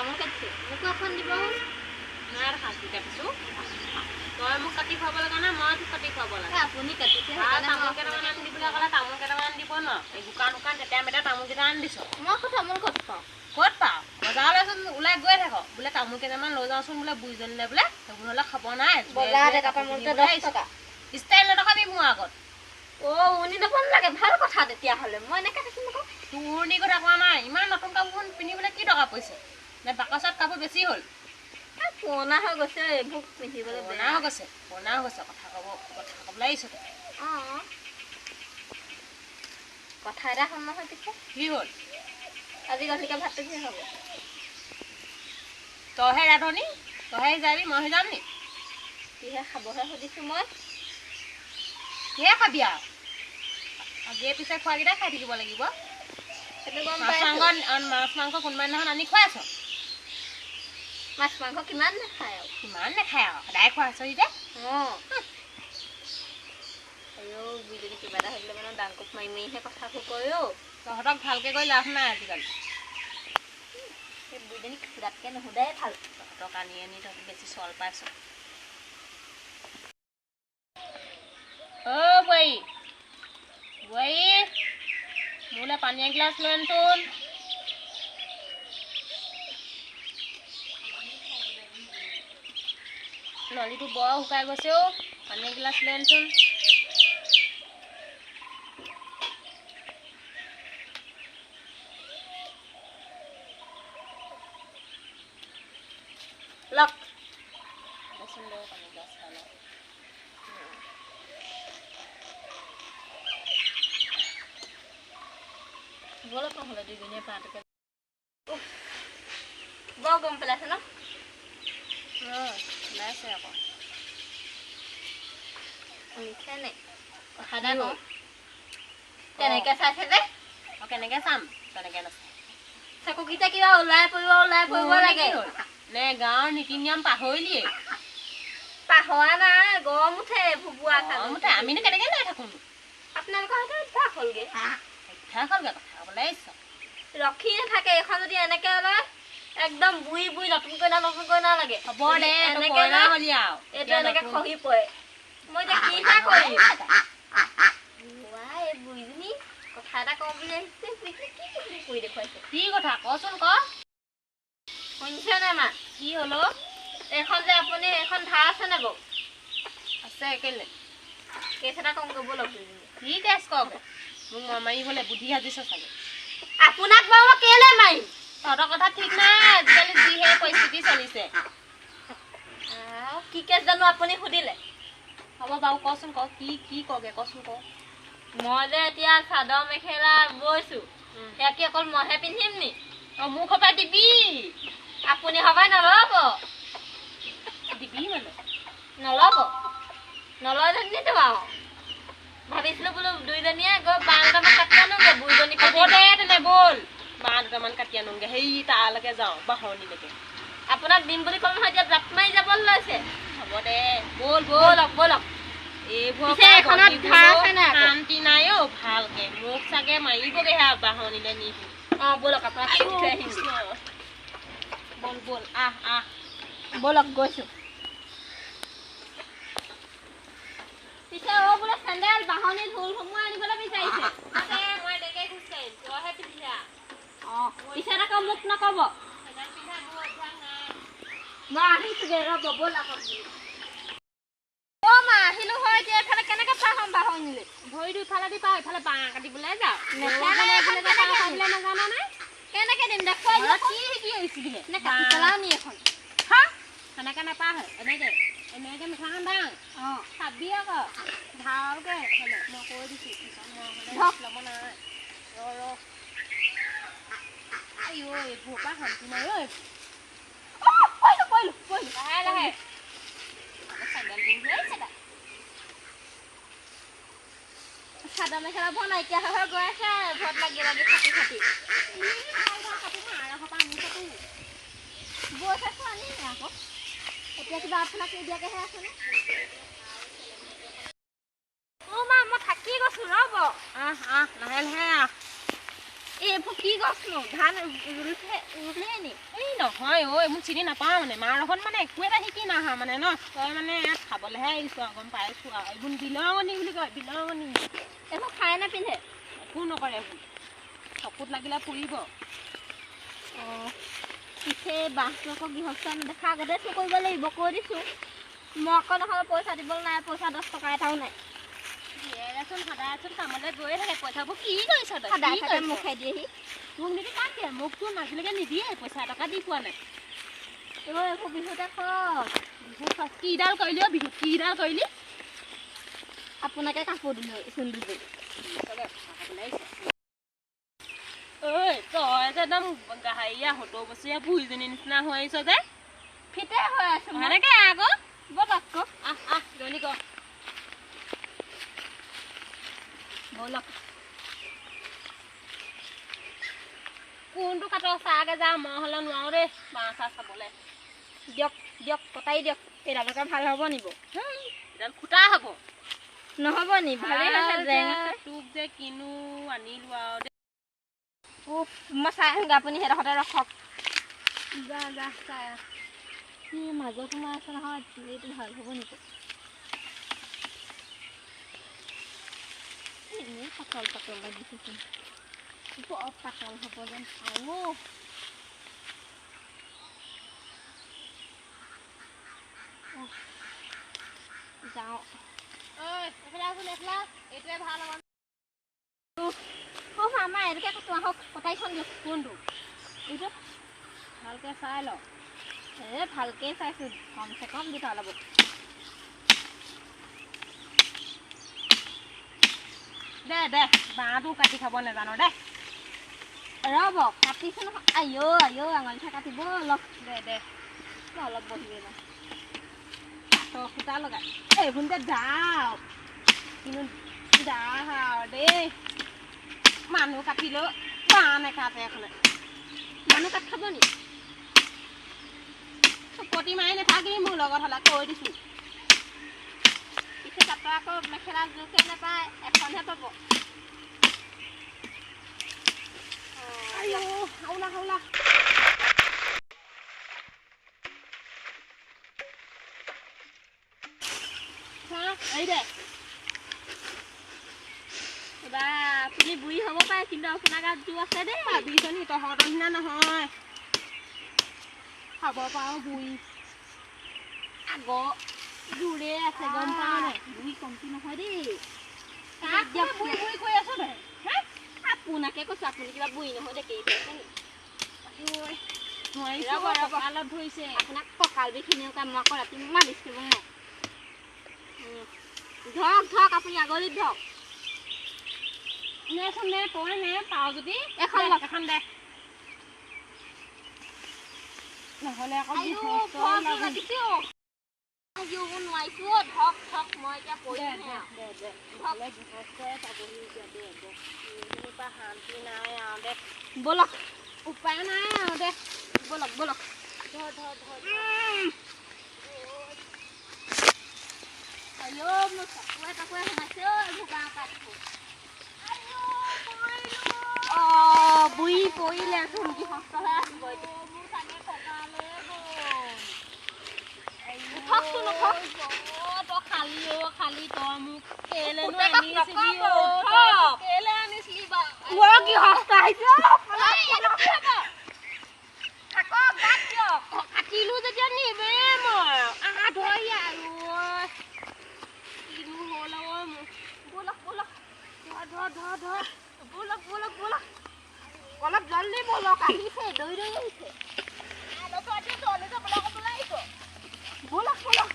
তামোল কাটিছে, মোকো এখন দিব। নাই দেখা কি কাটিছো। তই মোক কাটি খুৱাব লগা নাই, মই তোক কাটি খুৱাব লাগে। আপুনি কাটিছে। তামোল কেইটামান আনি দিবলৈ ক'লে তামোল কেইটামান দিব ন। এই দোকান দোকান তেতিয়া মেটা তামোল কেইটা আনি দিছ। মই আকৌ তামোল ক'ত পাওঁ? ক'ত পাওঁ? বজাৰলৈচোন ওলাই গৈ থাক, বোলে তামোল কেইটামান লৈ যাওঁচোন বোলে বুঢ়ীজনীলে, বোলে সেইবোৰ হ'লে খাব নাই। ষ্টাইল নদেখাবি মোৰ আগত। অ' উৰণি ল'ব নালাগে, ভাল কথা তেতিয়াহ'লে। মই এনেকৈ থাকিম আকৌ। তোৰ উৰণি কথা কোৱা নাই। ইমান নতুন কাপোৰখন পিন্ধিবলৈ কি টকা পৰিছে? নে বাকচত কাপোৰ বেছি হ'ল? পুৰণা হৈ গৈছে এইবোৰ পিন্ধিবলৈ। পুৰণা হৈ গৈছে, পুৰণা হৈ গৈছে। কথা ক'ব, কথা ক'বলৈ আহিছ তই। অঁ, কথা এটা হ'ল নহয় পিছে। কি হ'ল? আজি গধূলিকে ভাতটো কি হ'ব? তইহে ৰান্ধনি, তইহে যাবি, মইহে যাম নি? কিহে খাবহে সুধিছোঁ মই। কিহে খাবি আৰু? আগে পিছে খোৱাকেইটা খাই থাকিব লাগিব। মাছ মাংস কোনোবা দিনাখন আনি খুৱাইছ। মাছ মাংস কিমান নাখায় আৰু? কিমান নাখায় আৰু, সদায় খুৱাইছ এতিয়া। অঁ, আইঅ' বুঢ়ীজনী কিবা এটা হৈ দিলে মানে দাংকোপ মাৰি মাৰিহে কথাবোৰ কয় অ'। তহঁতক ভালকৈ গৈ লাভ নাই আজিকালি। এই বুঢ়ীজনীক সোধাতকৈ নুসুধাই ভাল। তহঁতক আনি আনি তহঁতি বেছি চল পাইছ। অ' বোৱাৰী, বোৱাৰী, মোলৈ পানী এগিলাচ লৈ আনচোন। নলীটো বৰ শুকাই গৈছে অ', পানী এগিলাচ লৈ আনচোন। লওক। দেচোন দে পানী গিলাচ খাই লওঁ। ব'লক নহ'লে দুইজনীয়ে পাতকে। বৰ গৰম পেলাইছে ন? ওলাইছে আকৌ। শুনিছে নে? কথা এটা কওঁ, তেনেকে চাইছে যে? অঁ, কেনেকে চাম? তেনেকে নাচাই। চকুকেইটা কিবা ওলাই পৰিব ওলাই পৰিব লাগে। নে গাঁৱৰ নীতি নিয়ম পাহৰিলিয়ে? পাহৰা নাই, গৰম উঠে ভুবুৱা। গৰম উঠে, আমিনো কেনেকে লৈ থাকোঁ? আপোনালোকৰ হাতত অভ্যাস হ'লগে। অভ্যাস হ'লগে, কথা ক'বলৈ আহিছ। ৰখি নাথাকে, এইখন যদি এনেকে ওলায় একদম বুৰি বুৰি নতুন কইনা নতুন কইনা লাগে। হ'ব দে, এনেকে হ'লি আৰু এইটো এনেকে খহি পৰে। মই এতিয়া কিহে কৰিম? এই বুঢ়ীজনী কথা এটা কওঁ বুলি আহিছে, কি কৰি দেখুৱাইছে? কি কথা কচোন ক। শুনিছে নে মা? কি হ'ল? এইখন যে আপুনি এইখন ধাৰ আছে নে বাৰু? আছে। কেলে? কেছ এটা কওঁ ব'লক দুইজনী। কি কেছ কওঁগে? মোক মই মাৰিবলৈ বুদ্ধি সাজিছ চাগে। আপোনাক বাৰু মই কেলে মাৰিম? তহঁতৰ কথা ঠিক নাই, আজিকালি যিহে পৰিস্থিতি চলিছে। কি কেছ জানো আপুনি সুধিলে? হ'ব বাৰু, কচোন ক, কি কি কগে কচোন ক। মই যে এতিয়া চাদৰ মেখেলা বৈছো, সেয়া কি অকল মইহে পিন্ধিম নি? অঁ, মোক সপাই দিবি। আপুনি সপাই নল'ব। দিবি মানে? নল'ব। নলয় যেন নিদিওঁ আৰু। ভাবিছিলো বোলো দুইজনীয়ে গৈ বাঁহ দুটামান কাটি আনোগে বুঢ়ীজনী। হ'ব দে তেনে, ব'ল বাঁহ দুটামান কাটি আনোগে। সেই তালৈকে যাওঁ, বাঁহনিলৈকে। আপোনাক দিম বুলি ক'লো নহয়, এতিয়া জাপ মাৰি যাব লৈছে। হ'ব দে, ব'ল ব'লক ব'লক। এইবোৰৰ শান্তি নাই অ', ভালকে মোক চাগে মাৰিবগে সেয়া বাঁহনিলে নি। অঁ, ব'লক, আপোনাক থৈ আহিম। ব'ল ব'ল, আহ আহ। ব'লক, গৈছো। পিছে অ' বোলে চেণ্ডেল বাঁহনিত ঢোল সোমোৱাই আনিবলৈ বিচাৰিছে। মই এনেকে খোজকাঢ়িম, তইহে পিন্ধি আহ। অঁ, পিছত আকৌ মোক নক'ব। মই আহিছোগে, ৰ'ব, ব'ল আকৌ। অ' মা, আহিলো হয়, এতিয়া এইফালে কেনেকে পাৰ হ'ম বাঁহনিলৈ? ভৰিটো ইফালেদি পাৰ, ইফালে বাঁহ কাটিবলৈ যাওঁ। নাজানো নে? কেনেকে দিম দেখুৱাই দিয়ক। কি শিকি আহিছিলি? নে কাটি পেলাওঁ নি এখন? হা, সেনেকে নাপাৰ হয়, এনেকে এনেকে মেখেলাখন দাং। অঁ, চাবি আকৌ ভালকে, মই কৈ দিছোঁ, পিছত মই হ'লে ল'ব নাই। ৰ ৰ, আইঅ এইবোৰৰ পৰা শান্তি নাই ঐ। পৰিলো পৰিলো পৰিলো। লাহে লাহে, চেণ্ডেল পিন্ধি আহিছে তাই। চাদৰ মেখেলাবোৰ নাইকিয়া হৈ হৈ গৈ আছে ভোট লাগি লাগি ফাটি ফাটি। বৈ থৈছোঁ আনিমে আকৌ। এতিয়া কিবা আপোনাক নিদিয়াকেহে আছেনে? অ' মা, মই থাকি গৈছোঁ, ৰ'ব। আহ আহ, লাহে লাহে আহ। এইবোৰ কি গছনো? ধান ৰুলে নি? এই নহয় অ, এইবোৰ চিনি নাপাওঁ মানে। মাৰ লগত মানে একো এটা শিকি নাহা মানে ন। তই মানে ইয়াত খাবলৈহে আহিছ আৰু, গম পাইছোঁ আৰু। এইবোৰ বিলঙনি বুলি কয়, বিলঙনি। এইবোৰ খাই নে পিন্ধে? একো নকৰে এইবোৰ, চকুত লাগিলে পুৰিব। অঁ, পিছে বাঁহটো আকৌ গৃহস্থ নেদেখা আগতে চুৰ কৰিব লাগিব, কৈ দিছোঁ। মই আকৌ নহ'লে পইচা দিবলৈ নাই, পইচা 10 টকা এটাও নাই। দিয়েচোন, সদায়চোন কামলৈ গৈয়ে থাকে। পইচাবোৰ কি কৰিছ তই? সদায় থাকে মুখে দিয়েহি। মোক নিদি কাক দিয়ে? মোকতো আজিলৈকে নিদিয়ে, পইচা এটকা দি পোৱা নাই। এইবোৰ বিহুতে খৰচ। বিহু খৰচ কিডাল কৰিলি অ'? বিহুত কিডাল কৰিলি? আপোনাকে কাপোৰ দিলোঁ চোন দুযোৰ। ঐ তই যে একদম হেৰিয়া 70 বছৰীয়া বুঢ়ীজনীৰ নিচিনা হৈ আহিছ যে। ফিতে হৈ আছো সেনেকে আকৌ। ব'ল আকৌ। আহ আহ, জল্দি কৰ। ব'লক। কোনটো কাট চাগে যা, মই হ'লে নোৱাৰো দেই বাঁহ চাহ চাবলৈ। দিয়ক দিয়ক, কটাই দিয়ক। এইডালকে ভাল হ'ব নিব? এইডাল খুটা হ'ব। নহ'ব নি? ভালেই হৈছে, জেং আছে। তোক যে কিনো আনিলো আৰু দেই। উফ, মই চাই আহোঁগৈ, আপুনি সেইডোখৰতে ৰখক। যা যা, চাই আহ। এই মাজত সোমাই আছে নহয়, এইটো ভাল হ'ব নেকি? এনেই পাতল পাতল লাগিছেচোন, বৰ পাতল হ'ব যেন পাওঁ। যাওঁ। এইটোৱে ভাল হ'ব। আমাৰ এইটোকে কটোৱা আহক, কটাৰীখন দিয়ক। কোনটো? এইটো ভালকে চাই ল। এই ভালকে চাইছোঁ, কমচে কম দুটা ওলাব। দে দে, বাঁহটো কাটি খাব নাজানো দে। ৰ'ব, কাটিছোঁ নহয়। আইঅ আইঅ, আঙুলিঠা কাটিব অলপ। দে দে, অলপ বহিব লওঁ। কাঠৰ খুটা লগাই এইবোৰ যে দাও, কিন্তু দা আৰু দেই। মানুহ কাটিলেও বাঁহ নেকাটে এখনে। মানুহ কাট খাব নি? চুপতি মাৰি নাথাকিবি মোৰ লগত হ'লে, কৈ দিছোঁ। পিছে তাতো আকৌ মেখেলা জোৰকে নাপায়, এখনহে পাব। হাওলা হাওলা। এই দে। বা, আপুনি বুঢ়ী হ'ব পাৰে, কিন্তু আপোনাৰ গাত জোৰ আছে দেই। ভাবিছ নি তহঁতৰ নিচিনা নহয়, খাব পাৰোঁ বুঢ়ী। আগৰ জোৰে আছে, গম পাওঁ নাই? বুঢ়ী কমটি নহয় দেই। বুঢ়ী বুঢ়ী কৈ আছ দে? আপোনাকে কৈছোঁ, আপুনি কিবা বুঢ়ী নহয় ডেকেৰি হৈছে নি? নোৱাৰিছোঁ, কঁকালত ধৰিছে। আপোনাক কঁকাল বিষখিনিও কাম, মই আকৌ ৰাতি মালিচ কৰিব নোৱাৰোঁ। ধৰক ধৰক, আপুনি আগলিত ধৰক। নেচোন নে, তই নে পাৱ যদি এখন লওক। এখন দে, নহ'লে আকৌ নোৱাৰিছোঁ। ধৰক ধৰক, মই এতিয়া পৰিমহে। দে দে, নহ'লে গৃহস্থই পাবহি এতিয়া। দে দে, এইখিনিৰ পৰা শান্তি নাই আৰু দে। ব'লক। উপায় নাই আৰু দে। ব'লক ব'লক। ধৰ ধৰ ধৰ। আইঅ, মোৰ চকুৱে তকুৱে সোমাইছে অ, এইবোৰ বাঁহ কাঠবোৰ। অ, বুঢ়ী পৰিলেচোন, গৃহস্থহে আহিব এতিয়া। উঠকচোন, উঠক। তই খালি অ, খালি। তই মোক কেলেনো পুতেকক আনিছিলি? নক'ব, অ, উঠক। কেলে আনিছিলি বাৰু? অ, গৃহস্থ আহিছে। থাকক, বাদ দিয়ক। কাটিলো যেতিয়া নিমেই মই। আহা, ধৰি আৰু কিনো হ'ল আৰু মোক। ব'লক ব'লক। ধৰ ধৰ ধৰ ধৰ। ব'লক ব'লক ব'লক, অলপ জলদি ব'লক, আহিছে, দৌৰি দৌৰি আহিছে। ব'লক ব'লক।